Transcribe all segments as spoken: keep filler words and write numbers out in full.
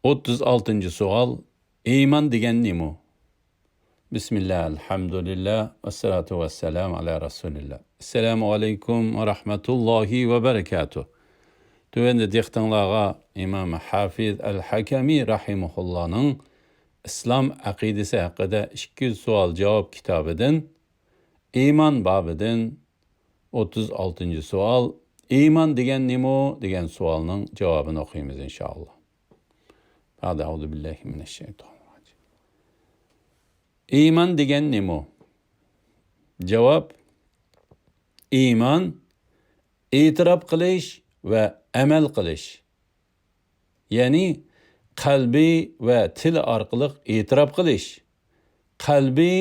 ئوتتۇز ئالتىنچى سوئال، ئىمان دېگەن نېمە؟ بىسمىللا، ئەلھەمدۇلىللا، ۋەسسالاتۇ ۋەسسالامۇ ئالا رەسۇلىللا. ئەسسالامۇ ئەلەيكۇم ۋە رەھمەتۇللاھى ۋە بەرىكاتۇھ. تۆۋەندە دىققىتىڭلارغا ئىمام ھافىز ئەل ھەكەمى رەھىمەھۇللانىڭ ئىسلام ئەقىدىسى ھەققىدە ئىككى يۈز سوئال جاۋاب كىتابىدىن، ئىمان بابىدىن، ئوتتۇز ئالتىنچى سوئال، ئىمان دېگەن نېمە دېگەن سوئالنىڭ جاۋابىنى ئوقۇيمىز، ئىنشائاللا. بەئدە، ئەئۇزۇ بىللاھى مىنەششەيتانىررەجىم. ئىمان دېگەن نېمە؟ جاۋاب، ئىمان ئېتىراپ قىلىش ۋە ئەمەل قىلىش. يەنى قەلبى ۋە تىلى ئارقىلىق ئېتىراپ قىلىش، قەلبى،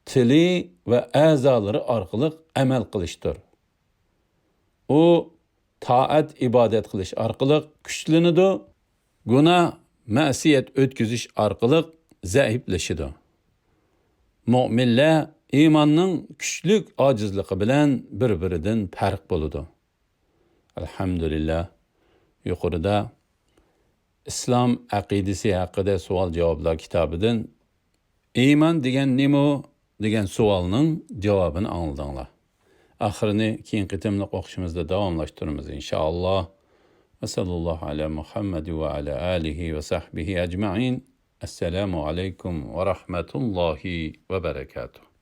تىلى ۋە ئەزالىرى ئارقىلىق ئەمەل قىلىشتۇر. ئۇ تائەت ئىبادەت قىلىش ئارقىلىق كۈچلىنىدۇ، گۇناھ، مەسىيەت ئۆتكۈزۈش ئارقىلىق زەئىپلىشىدۇ. مۆمىنلەر ئىماننىڭ كۈچلۈك ئاجىزلىقى بىلەن بىر-بىرىدىن پەرق بولىدۇ. ئەلھەمدۇلىللا، يۇقىرىدا ئىسلام ئەقىدىسى ھەققىدە سوئال-جاۋابلار كىتابىدىن ئىمان دېگەن نېمە دېگەن سوئالنىڭ جاۋابىنى ئاڭلىدىڭلار. ئاخىرىنى كېيىنكى قېتىملىق ئوقۇشىمىزدا داۋاملاشتۇرىمىز، ئىنشائاللا. ۋەسەللاللاھۇ ئەلا مۇھەممەد ۋە ئەلا ئالىھى ۋە سەھبىھى ئەجمەئىن. ئەسسالامۇ ئەلەيكۇم ۋە رەھمەتۇللاھى ۋە بەرەكاتۇھ.